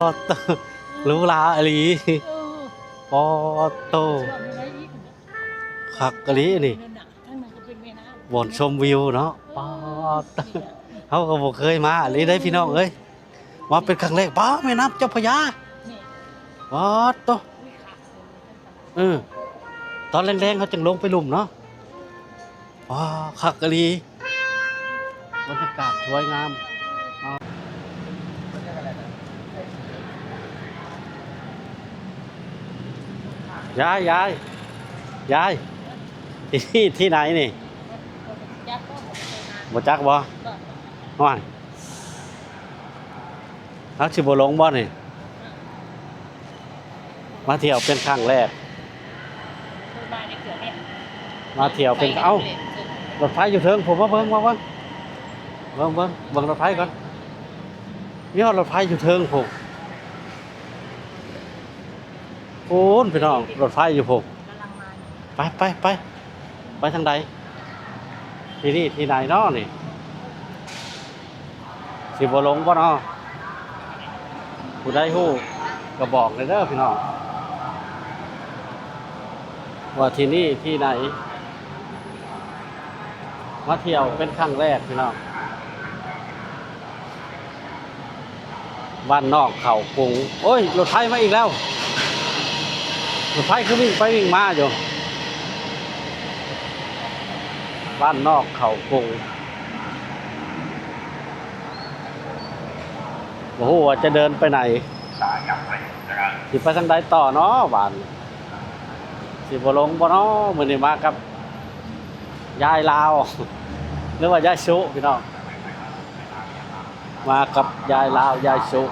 ອດໂຕ ຫຼູຫຼາອີ່ຫຼີ. ເອີ ປາດໂຕ ຊ່ວງໄດ້ອີກ ຄັກອີ່ຫຼີນີ້ ນັ້ນນະ ທາງນັ້ນກໍເປັນແມ່ນ້ຳ ບ່ອນຊົມວິວເນາະ. ປາດໂຕ ເຮົາກໍບໍ່ເຄີຍມາອີ່ຫຼີເດ້ພີ່ນ້ອງເອີຍ ມາເປັນຄັ້ງແລກ. ປາດ ແມ່ນ້ຳເຈົ້າພະຍາ ນີ້ ປາດໂຕ ອຸ້ຍ ຄັກ ເອີ ຕອນແລງໆ ເຮົາຈຶ່ງລົງໄປລຸ່ມເນາະ. ວ້າ ຄັກອີ່ຫຼີ ບັນຍາກາດສວຍງາມ. ຍາຍ ຍາຍ ຍາຍ ທີ່ ທີ່ໄຫນນີ້? ບໍ່ຈັກບໍ່? ຫ້ວຍ ເຮົາຊິບໍ່ລົງບໍ່ນີ້? ມາທ່ຽວເປັນຄັ້ງແລກ ເຄີຍມາຈັກເທື່ອເດ ມາທ່ຽວເປັນ ເອົ້າ ລົດໄຟຢູ່ເທິງພຸ້ນ ມາເບິ່ງ ມາເບິ່ງ ເບິ່ງ ເບິ່ງ ເບິ່ງລົດໄຟກ່ອນ. ມີຮອດລົດໄຟຢູ່ເທິງພຸ້ນ ພຸ້ນພີ່ນ້ອງ ລົດໄຟຢູ່ພຸ້ນ. ກຳລັງມາ ໄປ ໄປ ໄປ ໄປທາງໃດ? ທີ່ນີ້ທີ່ໃດເນາະນີ້? ຊິບໍ່ຫຼົງບໍ່ເນາະ? ຜູ້ໃດຮູ້ກໍບອກແດ່ເດີພີ່ນ້ອງ ວ່າທີ່ນີ້ທີ່ໃດ. ມາທ່ຽວເປັນຄັ້ງແລກພີ່ນ້ອງ ບ້ານນອກເຂົ້າກຸງ. ໂອ້ຍ ລົດໄຟມາອີກແລ້ວ ລົດໄຟຄືວິ່ງໄປວິ່ງມາຢູ່ ບ້ານນອກເຂົ້າກຸງ. ບໍ່ຮູ້ວ່າຈະເດີນໄປໃນ ຊິໄປທາງໃດຕໍ່ເນາະບາດນີ້? ຊິບໍ່ຫຼົງບໍ່ເນາະ? ມື້ນີ້ມາກັບຍາຍລາວ ຫຼືວ່າຍາຍສຸພີ່ນ້ອງ ມາກັບຍາຍລາວ ຍາຍສຸ.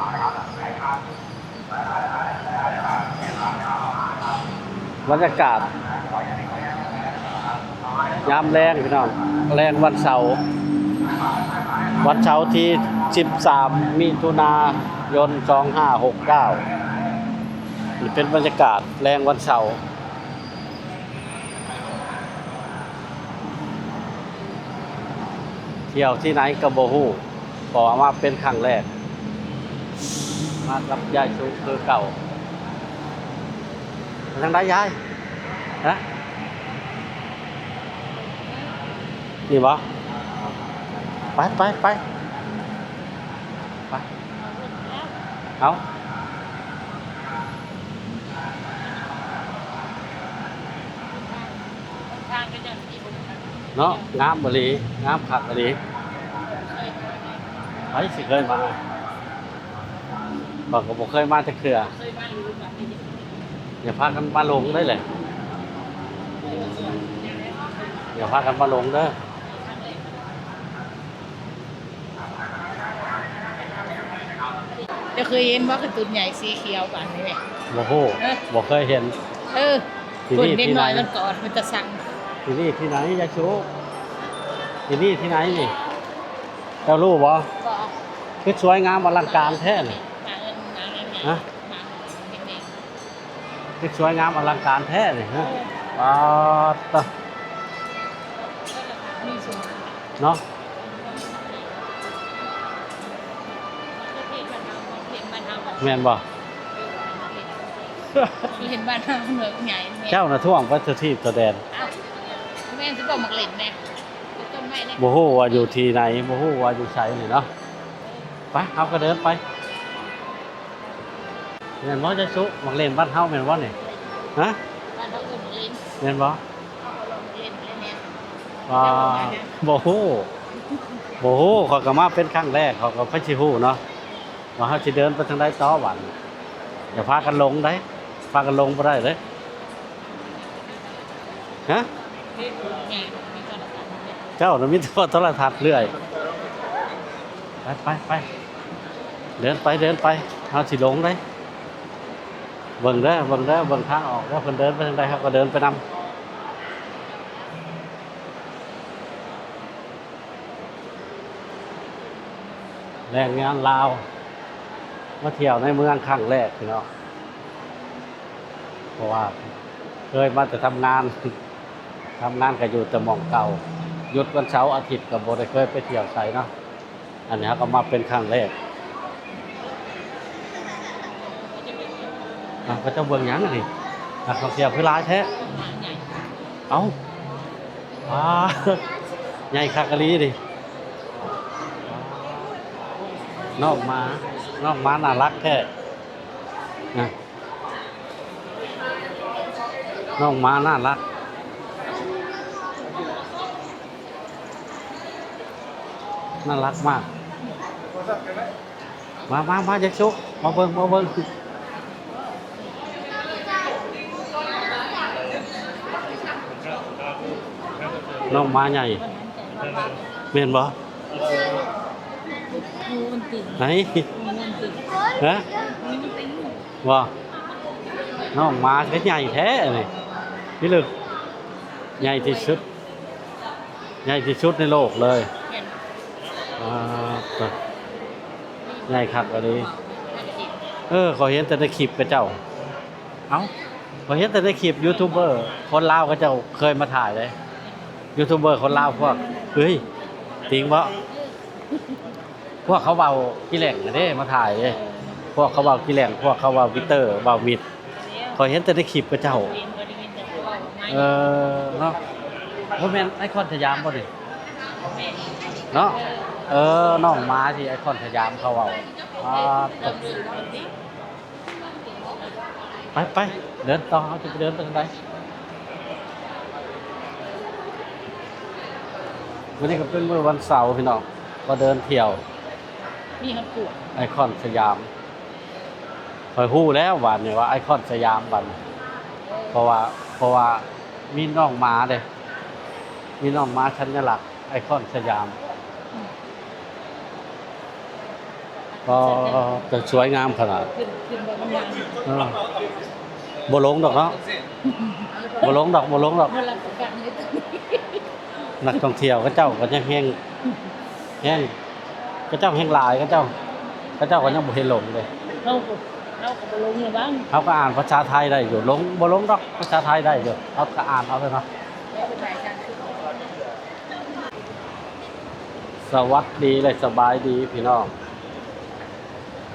ບັນຍາກາດຍາມແລງພີ່ນ້ອງ ແລງວັນເສົາ ວັນເສົາທີສິບສາມ ມິຖຸນາຍົນ ສອງຫ້າຫົກເກົ້າ. ນີ້ເປັນບັນຍາກາດແລງວັນເສົາ ທ່ຽວທີ່ໃນກໍບໍ່ຮູ້ ເພາະວ່າມາເປັນຄັ້ງແລກ ມາກັບຍາຍສຸຄືເກົ່າ. ໄປທາງໃດຍາຍ? ຮະ? ນີ້ບໍ່? ໄປ ໄປ ໄປ ໄປ ເອົາ ເນາະ ງາມອີ່ຫຼີ ງາມຄັກອີ່ຫຼີ. ໃຜຊິເຄີຍມາ? ຂ້ອຍກໍບໍ່ເຄີຍມາຈັກເທື່ອ. ຢ່າພາກັນມາຫຼົງເດີແຫຼະ ຢ່າພາກັນມາຫຼົງເດີ. ເຈົ້າເຄີຍເຫັນບໍ່ ກະຕຸນໃຫຍ່ສີຂຽວປານນີ້? ບໍ່ຮູ້ ເອີ ບໍ່ເຄີຍເຫັນ. ເອີ ທີ່ນີ້ ເດັກນ້ອຍມັນກອດ ເປັນຕາຊັງ. ທີ່ນີ້ທີ່ໃນຍາຍສຸ? ທີ່ນີ້ທີ່ໃນນີ້? ເຈົ້າຮູ້ບໍ່? ບໍ່. ຄືສວຍງາມອະລັງການແທ້ນີ້. ຮະ? ເຮັດສວຍງາມອະລັງການແທ້ນີ້ ຮະ ປາດຕະ ເນາະ ແມ່ນບໍ່? ເຫັນບ້ານເຮົາເໜືອໃຫຍ່. ເຈົ້ານະທ່ວງໄປທົ່ວທີບທົ່ວແດນ. ອ້າວ ແມ່ນຊິບອກໝາກເຫຼັ້ນແດ່ ບໍ່ຮູ້ວ່າຢູ່ທີ່ໃດ ບໍ່ຮູ້ວ່າຢູ່ໃສນີ້ເນາະ. ໄປ ເຮົາກໍເດີນໄປ. ແມ່ນບໍ່ ຍາຍສຸ? ໝາກເຫຼັ້ນບ້ານເຮົາແມ່ນບໍ່ນີ້? ຮະ? ບ້ານເຮົາເອີ້ນໝາກເຫຼັ້ນ ແມ່ນບໍ່? ເຮົາກໍເອີ້ນໝາກເຫຼັ້ນແຫຼະແມ່. ບໍ່ຮູ້ ບໍ່ຮູ້ ຂ້ອຍກໍມາເປັນຄັ້ງແລກ ຂ້ອຍກໍໃຜຊິຮູ້ເນາະ ວ່າເຮົາຊິເດີນໄປທາງໃດຕໍ່ບາດນີ້. ຢ່າພາກັນຫຼົງໃດ ພາກັນຫຼົງບໍ່ໄດ້ເດ້. ຮະ? ເຈົ້ານະມີແຕ່ໂທລະທັດເລື້ອຍ. ໄປ ໄປ ໄປ ເດີນໄປ ເດີນໄປ ເຮົາຊິຫຼົງເດ້. ເບິ່ງເດີ ເບິ່ງເດີ ເບິ່ງທາງອອກເດີ ເພິ່ນເດີນໄປທາງໃດ ເຮົາກໍເດີນໄປນຳ. ແຮງງານລາວມາທ່ຽວໃນເມືອງຄັ້ງແລກພີ່ນ້ອງ ເພາະວ່າເຄີຍມາແຕ່ທຳງານ ທຳງານກໍຢູ່ແຕ່ໝ່ອງເກົ່າ ຢຸດວັນເສົາອາທິດກໍບໍ່ໄດ້ເຄີຍໄປທ່ຽວໃສເນາະ. ອັນນີ້ເຮົາກໍມາເປັນຄັ້ງແລກ. ອ້າວ ເຂົາເຈົ້າເບິ່ງຫຍັງອັນນີ້? ນັກທ່ອງທ່ຽວຄືຫຼາຍແທ້? ເອົ້າ ວ້າ ໃຫຍ່ຄັກອີ່ຫຼີນີ້. ນ້ອງໝາ ນ້ອງໝາໜ້າລັກແທ້ນະ. ນ້ອງໝາໜ້າລັກ ໜ້າລັກມາກ. ມາ ມາ ມາ ຢາກໂຊ ມາເບິ່ງ ມາເບິ່ງ ນ້ອງໝາໃຫຍ່ ແມ່ນບໍ່? ໃນ ຮະ? ບໍ່ ນ້ອງໝາຄືໃຫຍ່ແທ້ນີ້ ພີ່ລຶກ ໃຫຍ່ທີ່ສຸດ ໃຫຍ່ທີ່ສຸດໃນໂລກເລີຍ. ປາດໂທ້ ໃຫຍ່ຄັກອີ່ຫຼີ. ເອີ ຂ້ອຍເຫັນແຕ່ໃນຄລິບເຂົາເຈົ້າ. ເອົ້າ ຂ້ອຍເຫັນແຕ່ໃນຄລິບຢູທູບເບີຄົນລາວເຂົາເຈົ້າເຄີຍມາຖ່າຍເດ້. ຢູທູບເບີຄົນລາວພວກ ເອີຍ ຕິງບໍ່? ພວກເຂົາເວົ້າກິແລັງເດ້ ມາຖ່າຍເດ້. ພວກເຂົາເວົ້າກິແລັງ ພວກເຂົາເວົ້າກິເຕີ ເວົ້າມິດ. ຂ້ອຍເຫັນແຕ່ໃນຄລິບເຂົາເຈົ້າ. ເອີ ເນາະ ບໍ່ແມ່ນໄອຄອນສະຫຍາມບໍ່ນີ້? ເນາະ ເອີ ນ້ອງໝາທີ່ໄອຄອນສະຫຍາມເຂົາເວົ້າ. ອ່າ ໄປ ໄປ ເດີນຕໍ່ ເຮົາຈະໄປເດີນໄປທາງໃດ? ມື້ນີ້ກໍເປັນມື້ວັນເສົາ ພີ່ນ້ອງ ກໍເດີນທ່ຽວ ມີຮອດກວດ ໄອຄອນສະຫຍາມ. ຂ້ອຍຮູ້ແລ້ວບາດນີ້ວ່າໄອຄອນສະຫຍາມບາດນີ້ ເພາະວ່າ ເພາະວ່າມີນ້ອງໝາເດ້ ມີນ້ອງໝາສັນຍະລັກໄອຄອນສະຫຍາມ. ອືມ ກໍ ກໍສວຍງາມຂະໜາດ ຂຶ້ນ ຂຶ້ນໄປມັນງາມ ເອີ ບໍ່ລົງດອກເນາະ ບໍ່ລົງດອກ ບໍ່ລົງດອກ ບໍ່ຮັບປະກັນເລີຍ. ນັກທ່ອງທ່ຽວເຂົາເຈົ້າກໍຍັງແຮງ ແຮງ ເຂົາເຈົ້າແຮງຫຼາຍ ເຂົາເຈົ້າ ເຂົາເຈົ້າກໍຍັງບໍ່ເຫັນລົງເດ້. ເຮົາກໍ ເຮົາກໍບໍ່ລົງລະວັງ ເຮົາກໍອ່ານພາສາໄທໄດ້ຢູ່ ລົງ ບໍ່ລົງດອກ ພາສາໄທໄດ້ຢູ່ ເຮົາກໍອ່ານເອົາເນາະ. ສະຫວັດດີ ແລະ ສະບາຍດີພີ່ນ້ອງ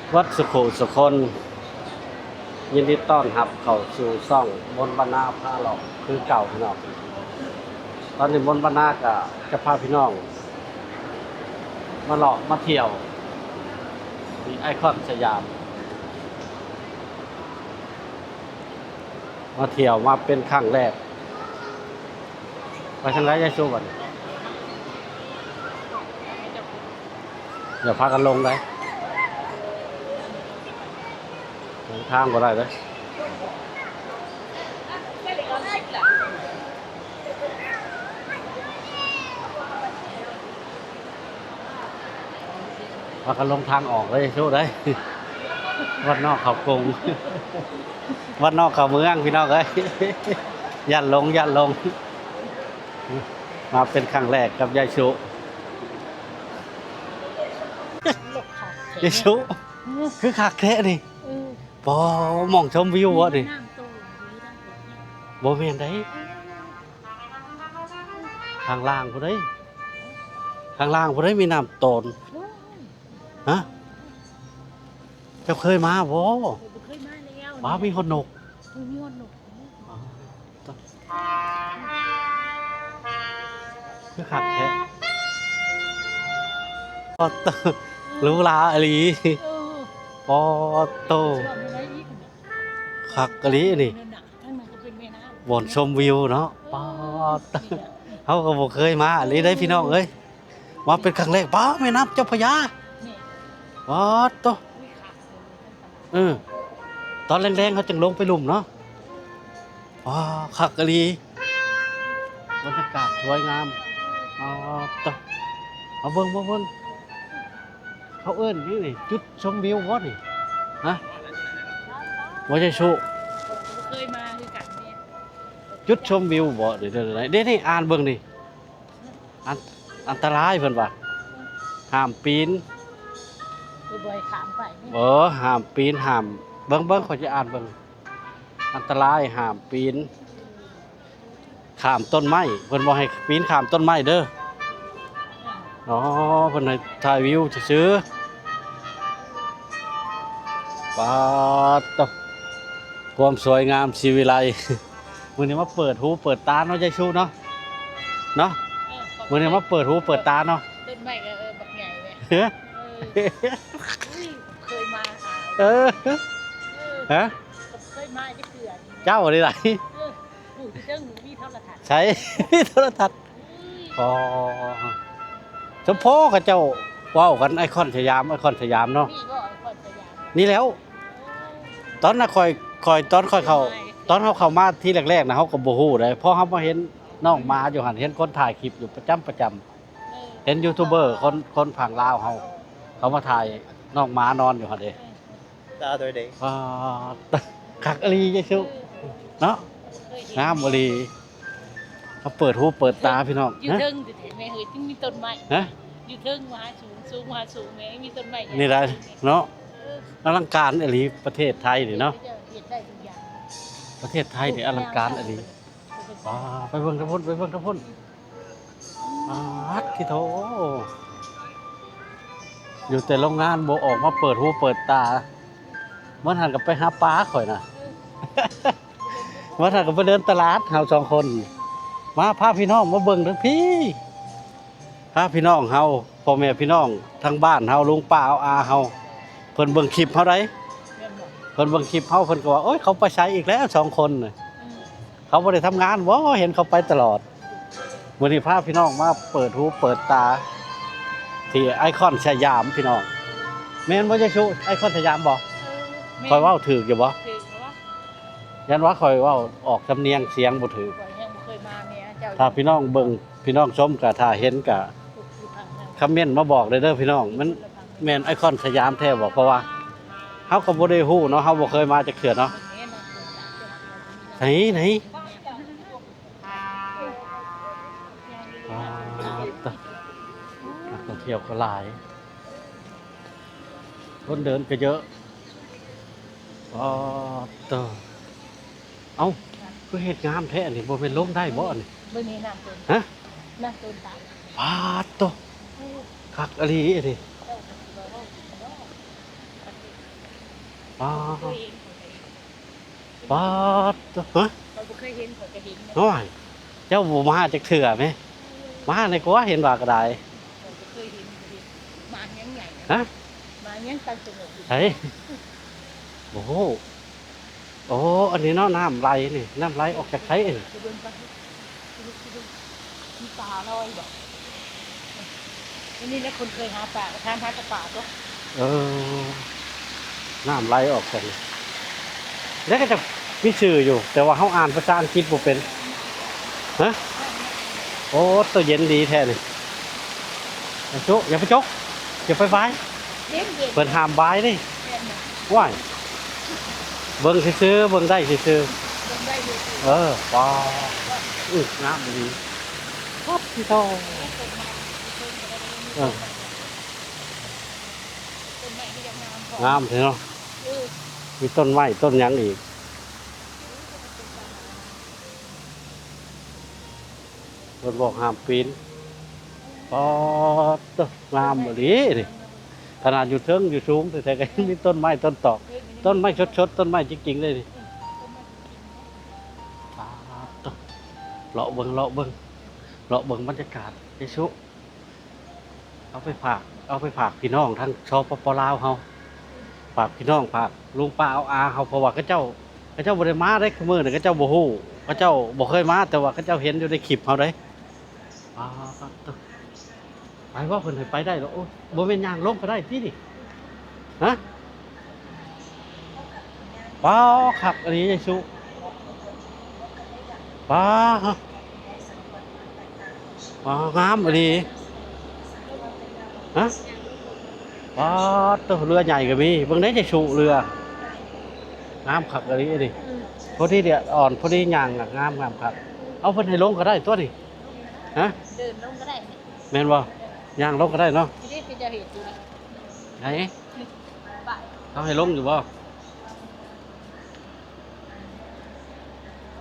ເບິດສຸຂູສຸຄົນ, ຍິນດີຕ້ອນຮັບເຂົ້າສູ່ຊ່ອງມົນບັນນາພາເລາະຄືເກົ່າພີ່ນ້ອງ. ຕອນນີ້ມົນບັນນາກະຈະພາພີ່ນ້ອງມາເລາະມາທ່ຽວທີ່ໄອຄອນສະຫຍາມ. ມາທ່ຽວມາເປັນຄັ້ງແລກ. ໄປທາງໃດຍາຍຊູບັດນີ້? ຢ່າພາກັນລົງໄດ໋ ລົງທາງບໍ່ໄດ້ເດ້. ພາກັນລົງທາງອອກເລີຍ ໂຊໄດ໋ ວັດນອກເຂົ້າກຸງ ວັດນອກເຂົ້າເມືອງ ພີ່ນ້ອງເອີຍ. ຢ້ານຫຼົງ ຢ້ານຫຼົງ. ມາເປັນຄັ້ງແລກກັບຍາຍສຸ ຍາຍສຸ ຄືຄັກແທ້ນີ້. ເອີ ປໍ ໝ່ອງຊົມວິວບໍນີ້? ບໍ່ແມ່ນໃດ໋ ເອີ ຂ້າງລ່າງພຸ້ນເດ້ ຂ້າງລ່າງພຸ້ນເດ້ ມີນ້ຳໂຕນ. ໂອ້ຍ ຮະ ເຈົ້າເຄີຍມາບໍ່? ຂ້ອຍບໍ່ເຄີຍມາແລ້ວ. ວ້າ ມີຮອດນົກ ເອີ ມີຮອດນົກ. ອໍ ຄືຄັກແທ້ ປາດໂທ້ ຫຼູຫຼາອີ່ຫຼີ. ເອີ ປາດໂທ້ ຄັກອີ່ຫຼີນີ້ ທາງນັ້ນກໍເປັນແມ່ນ້ຳ ບ່ອນຊົມວິວເນາະ. ເອີ ປາດໂທ້ ເຮົາກໍບໍ່ເຄີຍມາອີ່ຫຼີເດ້ພີ່ນ້ອງເອີຍ ມາເປັນຄັ້ງແລກ. ປາ ແມ່ນ້ຳເຈົ້າພະຍາ ນີ້ ປາດໂທ້ ອຸ້ຍ ຄັກ. ເອີ ຕອນແລງໆ ເຮົາຈຶ່ງລົງໄປລຸ່ມເນາະ. ວ້າ ຄັກອີ່ຫຼີ ບັນຍາກາດສວຍງາມ. ອໍ ເອົາເບິ່ງ ເບິ່ງ ເບິ່ງ ເຂົາເອີ້ນຫຍັງນີ້? ຈຸດຊົມວິວບໍ່ນີ້? ຮະ ບໍ່ໃຊ່ຊຸ ບໍ່ເຄີຍມາຄືກັນນີ້. ຈຸດຊົມວິວບໍ່? ເດ ເດ ເດ ນີ້ ອ່ານເບິ່ງນີ້. ອັນ ອັນຕະລາຍເພິ່ນວ່າ ຫ້າມປີນ ຄືບໍ່ໃຫ້ຂ້າມໄປນີ້. ເອີ ຫ້າມປີນ ຫ້າມ ເບິ່ງ ເບິ່ງ ຂ້ອຍຈະອ່ານເບິ່ງ ອັນຕະລາຍ ຫ້າມປີນ ຂ້າມຕົ້ນໄມ້ ເພິ່ນບໍ່ໃຫ້ປີນຂ້າມຕົ້ນໄມ້ເດີ. ອໍ ເພິ່ນໃຫ້ຖ່າຍວິວຊື່ໆ. ປາດໂທ້ ຄວາມສວຍງາມສີວິໄລ ມື້ນີ້ມາເປີດຫູເປີດຕາເນາະ ຍາຍຊຸເນາະ ເນາະ ເອີ ຂອບໃຈ ມື້ນີ້ມາເປີດຫູເປີດຕາເນາະ ຕົ້ນໄມ້ກໍ ເອີ ບັກໃຫຍ່ເລີຍ ເອີ ເອີ ອຸ້ຍ ເຄີຍມາຫາ ເອີ ເອີ ຮະ ເຄີຍມາຈັກເທື່ອ ເຈົ້ານີ້ຫຼາຍ ເອີ ຜູ້ທີ່ເທິງມີໂທລະທັດ ໃສ ມີໂທລະທັດ ອໍ ສົມພໍເຂົາເຈົ້າເວົ້າກັນ ໄອຄອນສະຫຍາມ ໄອຄອນສະຫຍາມເນາະ ນີ້ບໍ່ໄອຄອນສະຫຍາມ ນີ້ແລ້ວ ຕອນນັ້ນຂ້ອຍ ຂ້ອຍ ຕອນຂ້ອຍເຂົ້າ ຕອນເຮົາເຂົ້າມາທີແລກໆນະ ເຮົາກໍບໍ່ຮູ້ເດ້ ພໍເຮົາມາເຫັນນ້ອງໝາຢູ່ຫັ້ນ ເຫັນຄົນຖ່າຍຄລິບຢູ່ປະຈຳ ປະຈຳ ເອີ ເຫັນຢູທູບເບີຄົນ ຄົນຝັ່ງລາວເຮົາ ເຂົາມາຖ່າຍນ້ອງໝານອນຢູ່ຫັ້ນເດ້ ເອີ The other day ປາດ ຄັກອີ່ຫຼີເຢຊູເນາະ ງາມອີ່ຫຼີ ມາເປີດຫູເປີດຕາພີ່ນ້ອງ ຢູ່ເທິງແທ້ໆ ແມ່ເອີຍ ຈຶ່ງມີຕົ້ນໄມ້ ຮະ ຢູ່ເທິງມະຫາສູງ ສູງມະຫາສູງ ແມ່ມີຕົ້ນໄມ້ ນີ້ໄດ໋ເນາະ ເອີ ອະລັງການອີ່ຫຼີປະເທດໄທນີ້ເນາະ ເຮັດໄດ້ທຸກຢ່າງ ປະເທດໄທນີ້ອະລັງການອີ່ຫຼີ ປາດ ໄປເບິ່ງທາງພຸ້ນ ໄປເບິ່ງທາງພຸ້ນ ປາດ ທິໂທ ຢູ່ແຕ່ໂຮງງານ ບໍ່ອອກມາເປີດຫູເປີດຕາ ມື້ນັ້ນກໍໄປຫາປາຂ້ອຍນະ ມື້ນັ້ນກໍໄປເດີນຕະຫຼາດ ເຮົາສອງຄົນ ມາພາພີ່ນ້ອງມາເບິ່ງທາງພີ້ ພາພີ່ນ້ອງເຮົາ ພໍ່ແມ່ພີ່ນ້ອງທາງບ້ານເຮົາ ລຸງປ້າອາເຮົາ ເພິ່ນເບິ່ງຄລິບເຮົາໄດ໋ ແມ່ນບໍ່ ເພິ່ນເບິ່ງຄລິບເຮົາ ເພິ່ນກໍວ່າ ໂອ້ຍ ເຂົາໄປໃສອີກແລ້ວສອງຄົນ ອືມ ເຂົາບໍ່ໄດ້ທຳງານບໍ ເຫັນເຂົາໄປຕະຫຼອດ ມື້ນີ້ພາພີ່ນ້ອງມາເປີດຫູເປີດຕາ ທີ່ໄອຄອນສະຫຍາມພີ່ນ້ອງ ແມ່ນບໍ່ ຍາຍຊຸ ໄອຄອນສະຫຍາມບໍ ເອີ ແມ່ນ ຂ້ອຍເວົ້າຖືກຢູ່ບໍ ຖືກແລ້ວ ຢ້ານວ່າຂ້ອຍເວົ້າອອກສຳນຽງສຽງບໍ່ຖືກ ຂ້ອຍຍັງບໍ່ເຄີຍມາແມ່ເຈົ້າ ຖ້າພີ່ນ້ອງເບິ່ງ ພີ່ນ້ອງຊົມກະ ຖ້າເຫັນກະຄອມເມັນມາບອກໄດ້ເດີພີ່ນ້ອງ ມັນແມ່ນໄອຄອນສະຫຍາມແທ້ບໍ່ ເພາະວ່າເຮົາກໍບໍ່ໄດ້ຮູ້ເນາະ ເຮົາບໍ່ເຄີຍມາຈັກເທື່ອເນາະ ໃສ ໃສ ປາດ ນັກທ່ອງທ່ຽວກໍຫຼາຍ ຄົນເດີນກໍເຍອະ ປາດໂທ້ ເອົ້າ ຄືເຮັດງາມແທ້ນີ້ ບໍ່ແມ່ນລົງໄດ້ບໍ່ອັນນີ້ ເບິ່ງນີ້ນ້ຳຕົ້ນ ຮະ ນ້ຳຕົ້ນຕາຍ ປາດໂທ້ ຄັກອີ່ຫຼີອັນນີ້ ເຈົ້າກໍຊິບໍ່ເວົ້າອີກເນາະ ປາດ ເຄີຍເຫັນ ປາດໂທ້ ຮະ ຂ້ອຍບໍ່ເຄີຍເຫັນ ຂ້ອຍກໍເຫັນ ໂອ້ຍ ເຈົ້າບໍ່ມາຈັກເທື່ອແມ ມາແດ່ກວ່າ ເຫັນວ່າກໍໄດ້ ຂ້ອຍບໍ່ເຄີຍເຫັນ ເຫັນໝາກຫຍັງໃຫຍ່ ຮະ ໝາກຫຍັງຕັ້ງສະຫງົບຢູ່ ໃສ ບໍ່ຮູ້ ໂອ້ ອັນນີ້ເນາະ ນ້ຳໄຫຼນີ້ ນ້ຳໄຫຼອອກຈາກໃສນີ້ ໄປເບິ່ງກ່ອນ ມີປາລອຍບໍ່? ອັນນີ້ແຫຼະຄົນເຄີຍຫາປາ ກໍຖາມຫາແຕ່ປາຕົວະ ເອີ ນ້ຳໄຫຼອອກຈັ່ງນີ້ ແລ້ວກໍຈະມີຊື່ຢູ່ ແຕ່ວ່າເຮົາອ່ານພາສາອັງກິດບໍ່ເປັນ ຮະ ໂອ້ ໂຕເຢັນດີແທ້ນີ້ ຢ່າໂຈະ ຢ່າໄປຈົກ ຢ່າໄປບາຍ ເຢັນໆ ເພິ່ນຫ້າມບາຍເດ້ ແມ່ນບໍ່? ວ້າຍ ເບິ່ງຊື່ໆ ເບິ່ງໄດ້ຊື່ໆ ເບິ່ງໄດ້ຊື່ໆ ເອີ ປາ ອື ງາມອີ່ຫຼີ ປັດຕິໂທ ເອີ ຕົ້ນໄມ້ກໍຍັງງາມພໍ້ ງາມແທ້ເນາະ ເອີ ມີຕົ້ນໄມ້ຕົ້ນຫຍັງອີກ ເພິ່ນບອກຫ້າມປີນ ປາດໂທ້ ງາມອີ່ຫຼີນີ້ ຂະໜາດຢູ່ເທິງຢູ່ສູງແທ້ໆ ກໍຍັງມີຕົ້ນໄມ້ຕົ້ນຕອກ ຕົ້ນໄມ້ສົດໆ ຕົ້ນໄມ້ຈິງໆ ເລີຍນີ້ ປາດໂທ້ ເລາະເບິ່ງ ເລາະເບິ່ງ ເລາະເບິ່ງບັນຍາກາດ ເອຊຸ ເອົາໄປຝາກ ເອົາໄປຝາກພີ່ນ້ອງທາງ ສປປ ລາວ ເຮົາ ຝາກພີ່ນ້ອງ ຝາກລຸງປ້າອາເຮົາ ເພາະວ່າເຂົາເຈົ້າ ເຂົາເຈົ້າບໍ່ໄດ້ມາເດ້ ຄືມື້ນີ້ເຂົາເຈົ້າບໍ່ຮູ້ ເຂົາເຈົ້າບໍ່ເຄີຍມາ ແຕ່ວ່າເຂົາເຈົ້າເຫັນຢູ່ໃນຄລິບເຮົາເດ້ ປາດໂທ້ ໄປບໍ່ ເພິ່ນໃຫ້ໄປໄດ້ເນາະ ໂອ້ ບໍ່ແມ່ນຍ່າງລົງກໍໄດ້ຕິນີ້ ຮະ ປາ ຄັກອີ່ຫຼີເຢຊູ ປາ ປາ ງາມອີ່ຫຼີ ຮະ ປາໂທ້ ເຮືອໃຫຍ່ກໍມີ ເບິ່ງເດ້ເຢຊູ ເຮືອ ງາມຄັກອີ່ຫຼີນີ້ ພໍດີແດດອ່ອນ ພໍດີຍ່າງ ງາມ ງາມຄັກ ເອົາ ເພິ່ນໃຫ້ລົງກໍໄດ້ຕົວະນີ້ ຮະ ເດີນລົງກໍໄດ້ ແມ່ນບໍ່? ຍ່າງລົງກໍໄດ້ເນາະ ທີ່ເດ້ເຂົາເຈົ້າເຮັດຢູ່ນີ້ ໃຫຍ່ ເຂົາໃຫ້ລົງຢູ່ບໍ່?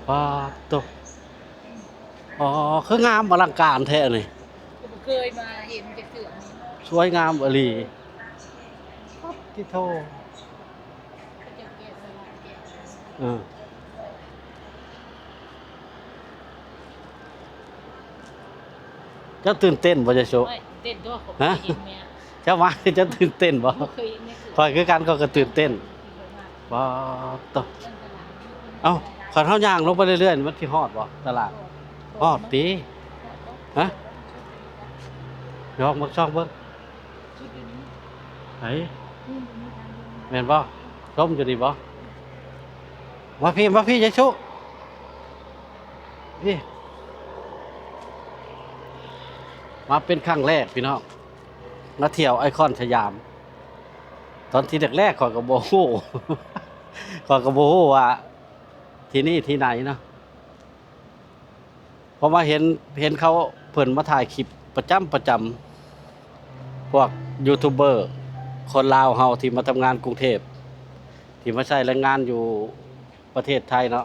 ປາດໂທ້ ອໍ ຄືງາມອະລັງການແທ້ນີ້ ບໍ່ເຄີຍມາເຫັນຈັກເທື່ອນີ້ ສວຍງາມອີ່ຫຼີ ປາດຕິໂທ້ ເຂົາເຈົ້າແກະສະຫຼັກແກະ ເອີ ເຈົ້າຕື່ນເຕັ້ນບໍ່ ຍາໂຊ? ໂອ້ຍ ເຕັ້ນຕົວະ ຂ້ອຍ ຮະ? ເຫັນແມ່ ເຈົ້າມາ ເຈົ້າຕື່ນເຕັ້ນບໍ່? ບໍ່ເຄີຍເຫັນໃນ ຂ້ອຍຄືກັນ ຂ້ອຍກໍຕື່ນເຕັ້ນ. ປາດໂທ້ ເອົ້າ ຄັນເຮົາຍ່າງລົງໄປເລື້ອຍໆ ມັນຊິຮອດບໍ່ຕະຫຼາດ? ຮອດຕິ? ຮະ? ລອງເບິ່ງ ຊອກເບິ່ງ. ໃສ? ແມ່ນບໍ່? ຊົມຢູ່ນີ້ບໍ່? ມາພີ້ ມາພີ້ ຍາຍຊຸ ພີ້. ມາເປັນຄັ້ງແລກພີ່ນ້ອງ ມາທ່ຽວໄອຄອນສະຫຍາມ. ຕອນທີ່ແລກໆ ຂ້ອຍກໍບໍ່ຮູ້ ຂ້ອຍກໍບໍ່ຮູ້ວ່າທີ່ນີ້ທີ່ໃດເນາະ. ເພາະວ່າເຫັນ ເຫັນເຂົາ ເພິ່ນມາຖ່າຍຄລິບປະຈຳ ປະຈຳ ພວກຢູທູບເບີຄົນລາວເຮົາທີ່ມາທຳງານກຸງເທບ ທີ່ມາໃຊ້ແຮງງານຢູ່ປະເທດໄທເນາະ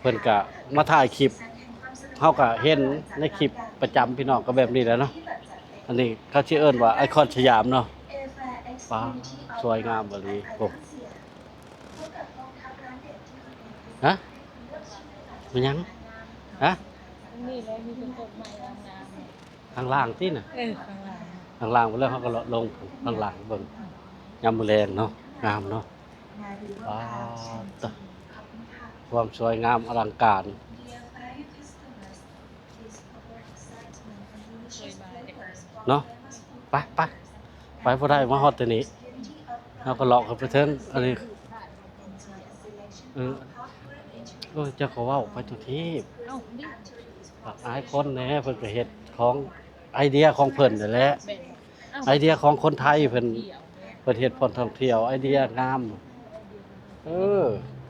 ເພິ່ນກະມາຖ່າຍຄລິບ ເຮົາກະເຫັນໃນຄລິບປະຈຳ ພີ່ນ້ອງ ກໍແບບນີ້ແຫຼະເນາະ. ອັນນີ້ເຂົາຊິເອີ້ນວ່າໄອຄອນສະຫຍາມເນາະ. ປາດ ສວຍງາມອີ່ຫຼີ ໂອ້. ຮະ? ແມ່ນຫຍັງ? ຮະ? ນີ້ແຫຼະ ມີແຕ່ຕົ້ນໄມ້ງາມໆ ຂ້າງລ່າງຕິນະ? ເອີ ຂ້າງລ່າງ ຂ້າງລ່າງ ແລ້ວເຮົາກໍເລາະລົງຂ້າງລ່າງເບິ່ງ ຍາມມື້ແລງເນາະ ງາມເນາະ. ປາດ ຄວາມສວຍງາມອະລັງການ ເນາະ. ໄປ ໄປ ໄປບໍ່ໄດ້ ມາຮອດແຕ່ນີ້ ເຮົາກໍເລາະຂຶ້ນໄປເທິງ ອັນນີ້ ເອີ ເອີ ເຈົ້າກໍເວົ້າໄປຕົວະທີບ ເອົ້າ ອັບອາຍຄົນແດ່ ເພິ່ນກໍເຮັດຂອງ ໄອເດຍຂອງເພິ່ນນັ້ນແຫຼະ ແມ່ນ ເອົ້າ ໄອເດຍຂອງຄົນໄທເພິ່ນ ທ່ຽວແມ່ນ ເພິ່ນເຮັດບ່ອນທ່ອງທ່ຽວ ໄອເດຍງາມ ເອີ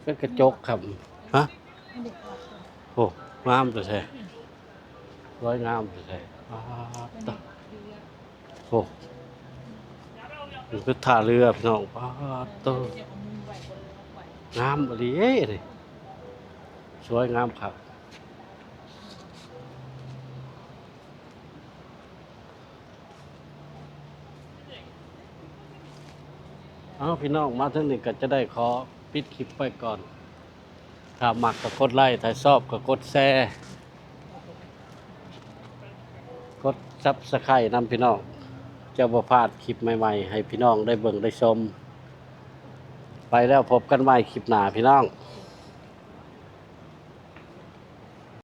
ເປັນກະຈົກ ຄຳ ຮະ? ໂອ້ ງາມແທ້ໆ ສວຍງາມແທ້ໆ ປາດໂທ້ ໂອ້ ມັນຄືທ່າເຮືອພີ່ນ້ອງ ປາດໂທ້ ງາມອີ່ຫຼີເດ້ນີ້ ສວຍງາມຄັກ. ເອົາ ພີ່ນ້ອງ ມາເຖິງນີ້ກໍຈະໄດ້ຂໍປິດຄລິບໄວ້ກ່ອນ. ຖ້າມັກກໍກົດໄລ້ ຖ້າຊອບກໍກົດແຊ ກົດຊັບສະໄຄນຳ ພີ່ນ້ອງ ຈະບໍ່ພາດຄລິບໃໝ່ໆ ໃຫ້ພີ່ນ້ອງໄດ້ເບິ່ງໄດ້ຊົມ. ໄປແລ້ວ ພົບກັນໃໝ່ຄລິບໜ້າ ພີ່ນ້ອງ.